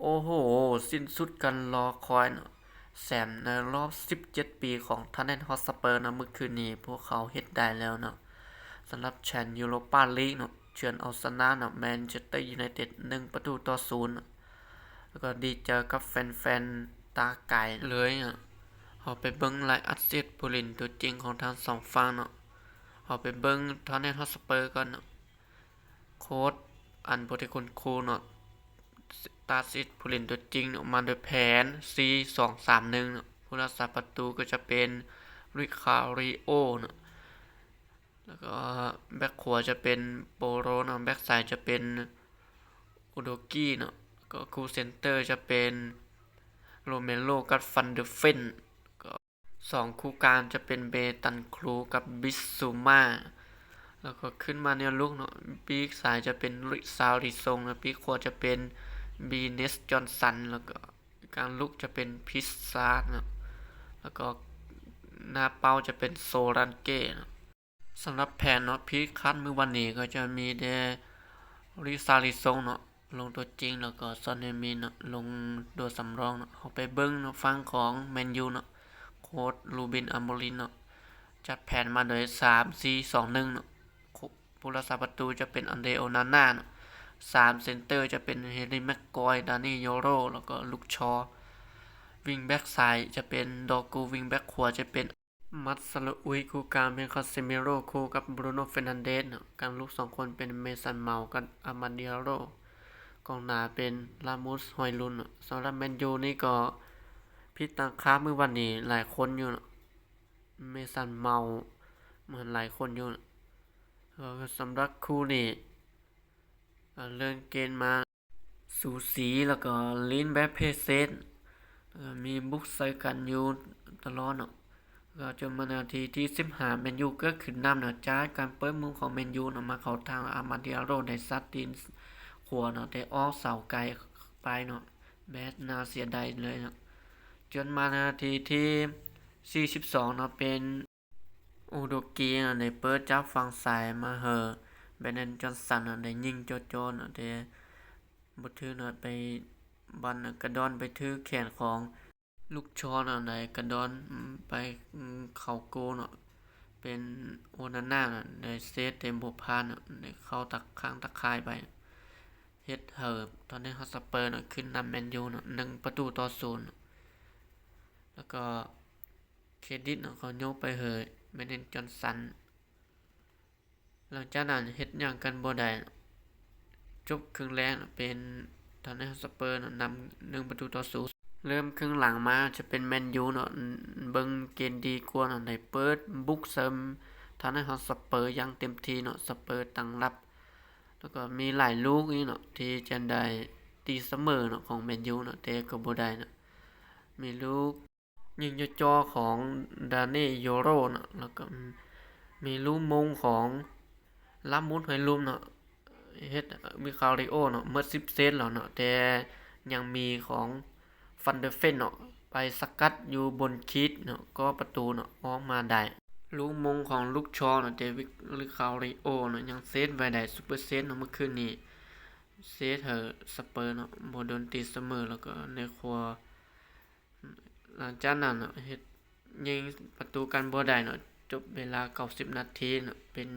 ໂອ້ໂຫ ສິ້ນສຸດການລໍຄອຍເນາະ ແຊມໃນລອບສິບເຈັດປີຂອງທາແນນຮອດສະເປີເນາະ ມື້ຄືນນີ້ພວກເຂົາເຮັດໄດ້ແລ້ວເນາະ. ສຳລັບແຊມຢູໂຣປາລີກເນາະ ເຈື່ອນເອົາຊະນະເນາະ ແມນເຊສເຕີຢູໄນເຕັດ ໜຶ່ງປະຕູຕໍ່ສູນເນາະ ແລ້ວກໍດີໃຈກັບແຟນໆຕາກາຍເລີຍເນາະ. ເຮົາໄປເບິ່ງລາຍອາຊີບຜູ້ຫຼິ້ນຕົວຈິງຂອງທັງສອງຝັ່ງເນາະ. ເຮົາໄປເບິ່ງທາແນນຮອດສະເປີກ່ອນເນາະ. ໂຄດ ອັນໂປເຕໂກນໂຄເນາະ ຕາຊິດຜູ້ຫຼິ້ນຕົວຈິງເນາະ ມາໂດຍແຜນ ສີ່ສອງສາມໜຶ່ງເນາະ. ຜູ້ຮັກສາປະຕູກໍຈະເປັນ ລິຄາຣິໂອເນາະ ແລ້ວກໍແບັກຂວາຈະເປັນໂປໂລເນາະ ແບັກຊ້າຍຈະເປັນ ອຸໂດກີເນາະ ແລ້ວກໍຄູ່ເຊັນເຕີຈະເປັນ ໂຣເມໂລ ກັບ ວັນເດີເຟນ ແລ້ວກໍ ສອງຄູ່ກາງຈະເປັນເບຕັນຄຣູກັບບິສຊູມາ ແລ້ວກໍຂຶ້ນມາແນວລຸກເນາະ ປີກຊ້າຍຈະເປັນລິຊາລິຊົງ ແລະ ປີກຂວາຈະເປັນບີເນສ ຈອນສັນ ແລ້ວກໍກາງລຸກຈະເປັນພິຊາເນາະ ແລ້ວກໍໜ້າເປົ້າຈະເປັນໂຊຣານເກເນາະ. ສຳລັບແຜນເນາະ ພີຄາດມື້ວານນີ້ກໍຈະມີແຕ່ລິຊາລິຊົງເນາະ ລົງຕົວຈິງ ແລ້ວກໍຊອນເຮີມິນເນາະ ລົງຕົວສຳຮອງເນາະ. ເຮົາໄປເບິ່ງເນາະ ຝັ່ງຂອງແມນຢູເນາະ ໂຄດ ຣູເບັນ ອາໂມລິມເນາະ ຈັດແຜນມາໂດຍ ສາມສີ່ສອງໜຶ່ງເນາະ. ຜູ້ຮັກສາປະຕູຈະເປັນ ອັນເດຣ ໂອນານາເນາະ ສາມເຊັນເຕີຈະເປັນ ແຮຣີ ແມັກກວາຍ ດານີ ໂຢໂຣ ແລ້ວກໍ ລຸກຊໍ. ວິງແບັກຊ້າຍຈະເປັນ ດໍກູ ວິງແບັກຂວາຈະເປັນ ມັດຊາໂລອຸຍ ຄູ່ກາງເປັນ ຄາເຊມີໂຣ ຄູ່ກັບ ບຣູໂນ ເຟີນັນເດສເນາະ. ກາງລຸກສອງຄົນເປັນ ເມສັນ ເມົາ ກັບ ອາມາດ ດິອາໂລ. ກອງໜ້າເປັນ ຣາໂມສ ຮອຍລຸນເນາະ. ສຳລັບແມນຢູນີ້ກໍຜິດຕັ້ງຄາດມື້ວານນີ້ຫຼາຍຄົນຢູ່ເນາະ ເມສັນ ເມົາ ມັນຫຼາຍຄົນຢູ່ເນາະ. ເອີ ສຳລັບຄູ່ນີ້ ເອີ ເລີ່ມເກມມາ ສູສີ ແລ້ວກໍຫຼິ້ນແບບເພເຊັດ ແລ້ວກໍມີບຸກໃສ່ກັນຢູ່ຕະຫຼອດເນາະ. ແລ້ວກໍຈົນມານາທີທີສິບຫ້າ ແມນຢູເກີດຂຶ້ນນຳເນາະ ຈາກການເປີດມຸມຂອງແມນຢູເນາະ ມາເຂົ້າທາງ ອາມາດ ດິອາໂລ ໄດ້ຊັດຕີນຂວາເນາະ ແຕ່ອອກເສົາໄກໄປເນາະ ແບບໜ້າເສຍດາຍເລີຍເນາະ. ຈົນມານາທີທີສີ່ສິບສອງເນາະ ເປັນ ອູໂດກີເນາະ ໄດ້ເປີດຈາກຝັ່ງຊ້າຍມາໃຫ້ ແບຣນດັນ ຈອນສັນເນາະ ໄດ້ຍິງຈ່ອໆເນາະ ແຕ່ບໍ່ຖືກເນາະ ໄປບັນກະດອນໄປຖືກແຂນຂອງ ລຸກຊໍເນາະ ໄດ້ກະດອນໄປເຂົ້າໂກເນາະ ເປັນ ໂອນານາເນາະ ໄດ້ເຊບແຕ່ບໍ່ຜ່ານເນາະ ໄດ້ເຂົ້າຕາຂ້າງຕາຂ່າຍໄປ ເຮັດໃຫ້ທອດແນມ ຮອດສະເປີເນາະ ຂຶ້ນນຳແມນຢູເນາະ ໜຶ່ງປະຕູຕໍ່ສູນເນາະ. ແລ້ວກໍ ເຄຣດິດເນາະ ເຂົາໂຍກໄປໃຫ້ ແບຣນດັນ ຈອນສັນ. ຫຼັງຈາກນັ້ນເຮັດຫຍັງກັນບໍ່ໄດ້ເນາະ ຈົບເຄິ່ງແລກເນາະ ເປັນທາງ ຮອດສະເປີເນາະ ນຳໜຶ່ງປະຕູຕໍ່ສູນ. ເລີ່ມເຄິ່ງຫຼັງມາຈະເປັນແມນຢູເນາະ ເບິ່ງເກມດີກວ່າເນາະ ໄດ້ເປີດບຸກເສີມທາງ ຮອດສະເປີຢ່າງເຕັມທີ່ເນາະ. ສະເປີຕັ້ງຮັບ ແລ້ວກໍມີຫຼາຍລູກນີ້ເນາະ ທີ່ຈະໄດ້ຕີສະເໝີເນາະ ຂອງແມນຢູເນາະ ແຕ່ກໍບໍ່ໄດ້ເນາະ. ມີລູກ ຍິງຈ່ອໆຂອງ ດານີ ໂຢໂຣເນາະ ແລ້ວກໍມີລູກມົງຂອງ ລາໂມສ ຮອຍລຸນເນາະ ເຮັດ ວິຄາຣິໂອເນາະ ໝົດສິບເຊດແລ້ວເນາະ ແຕ່ຍັງມີຂອງ ວັນເດີເຟນເນາະ ໄປສະກັດຢູ່ບົນຂີດເນາະ ກໍປະຕູເນາະ ອອກມາໄດ້. ລູກມົງຂອງ ລຸກຊໍເນາະ ແຕ່ ວິ ວິຄາຣິໂອເນາະ ຍັງເຊບໄວ້ໄດ້ ຊຸບເປີເຊບເນາະ ມື້ຄືນນີ້ ເຊບໃຫ້ສະເປີເນາະ ບໍ່ໂດນຕີສະເໝີ ແລ້ວກໍໄດ້ຂົວ ຫຼັງຈາກນັ້ນເນາະ ເຮັດຍິງປະຕູກັນບໍ່ໄດ້ເນາະ ຈົບເວລາເກົ້າສິບນາທີເນາະ ເປັນ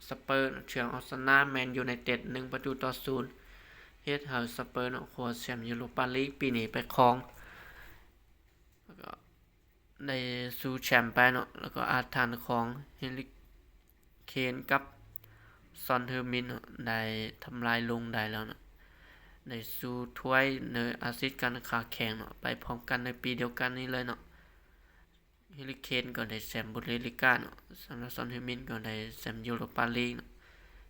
ສະເປີເນາະ ເຈື່ອນເອົາຊະນະແມນຢູໄນເຕັດ ໜຶ່ງປະຕູຕໍ່ສູນ ເຮັດໃຫ້ສະເປີເນາະ ຄວ້າແຊ້ມຢູໂຣປາລີກປີນີ້ໄປຄອງ ແລ້ວກໍໄດ້ຊູແຊ້ມໄປເນາະ ແລ້ວກໍອາຖັນຂອງ ແຮຣິ ເຄນກັບຊອນ ເຮີມິນເນາະ ໄດ້ທຳລາຍລົງໄດ້ແລ້ວເນາະ ໄດ້ຊູຖ້ວຍເນາະ ອາຊິດກັນຂາແຂງເນາະ ໄປພ້ອມກັນໃນປີດຽວກັນນີ້ເລີຍເນາະ. ແຮຣິເຄນກໍໄດ້ແຊ້ມບຸນເດສລີກາເນາະ ສຳລັບຊອນ ເຮີມິນກໍໄດ້ແຊ້ມຢູໂຣປາລີກເນາະ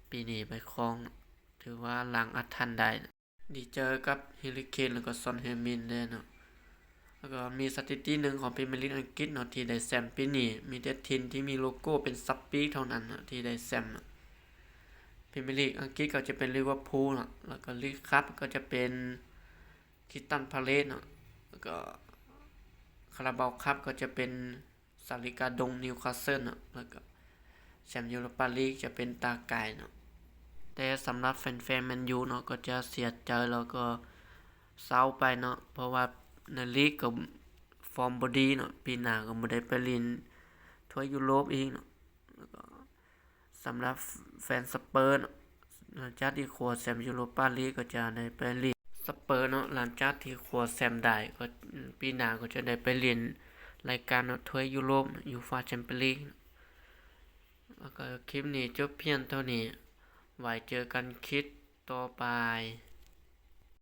ປີນີ້ໄປຄອງເນາະ ຖືວ່າລ້າງອາຖັນໄດ້ເນາະ. ດີເຈີກັບແຮຣິເຄນ ແລ້ວກໍຊອນ ເຮີມິນແດ່ເນາະ. ແລ້ວກໍມີສະຖິຕິໜຶ່ງຂອງພຣີເມຍລີກອັງກິດເນາະ ທີ່ໄດ້ແຊ້ມປີນີ້ ມີແຕ່ທີມທີ່ມີໂລໂກ້ເປັນສັບປີກເທົ່ານັ້ນເນາະ ທີ່ໄດ້ແຊ້ມເນາະ. ພຣີເມຍລີກອັງກິດກໍຈະເປັນ ລິເວີພູລເນາະ ແລ້ວກໍລີກຄັບກໍຈະເປັນ ຄຣິສຕັນພາເລສເນາະ ແລ້ວກໍຄາຣາບາວຄັບກໍຈະເປັນ ສາລິກາດົງ ນິວຄາສເຊິນເນາະ ແລ້ວກໍແຊ້ມຢູໂຣປາລີກຈະເປັນຕາກາຍເນາະ. ແຕ່ສຳລັບແຟນໆແມນຢູເນາະ ກໍຈະເສຍໃຈ ແລ້ວກໍ ເຊົາໄປເນາະ ເພາະວ່າໃນລີກກໍຟອມບໍ່ດີເນາະ, ປີໜ້າກໍບໍ່ໄດ້ໄປຫຼິ້ນຖ້ວຍຢູໂຣບອີກເນາະ. ແລ້ວກໍສຳລັບແຟນສະເປີເນາະ ຫຼັງຈາກທີ່ຄວ້າແຊມຢູໂຣປາລີກກໍຈະໄດ້ໄປຫຼິ້ນ ສະເປີເນາະ ຫຼັງຈາກທີ່ຄວ້າແຊມໄດ້ກໍ ປີໜ້າກໍຈະໄດ້ໄປຫຼິ້ນລາຍການເນາະ ຖ້ວຍຢູໂຣບ ຢູຟາແຊມປຽນລີກ. ແລ້ວກໍຄລິບນີ້ຈົບພຽງເທົ່ານີ້ ໄວ້ເຈີກັນຄລິບຕໍ່ໄປ.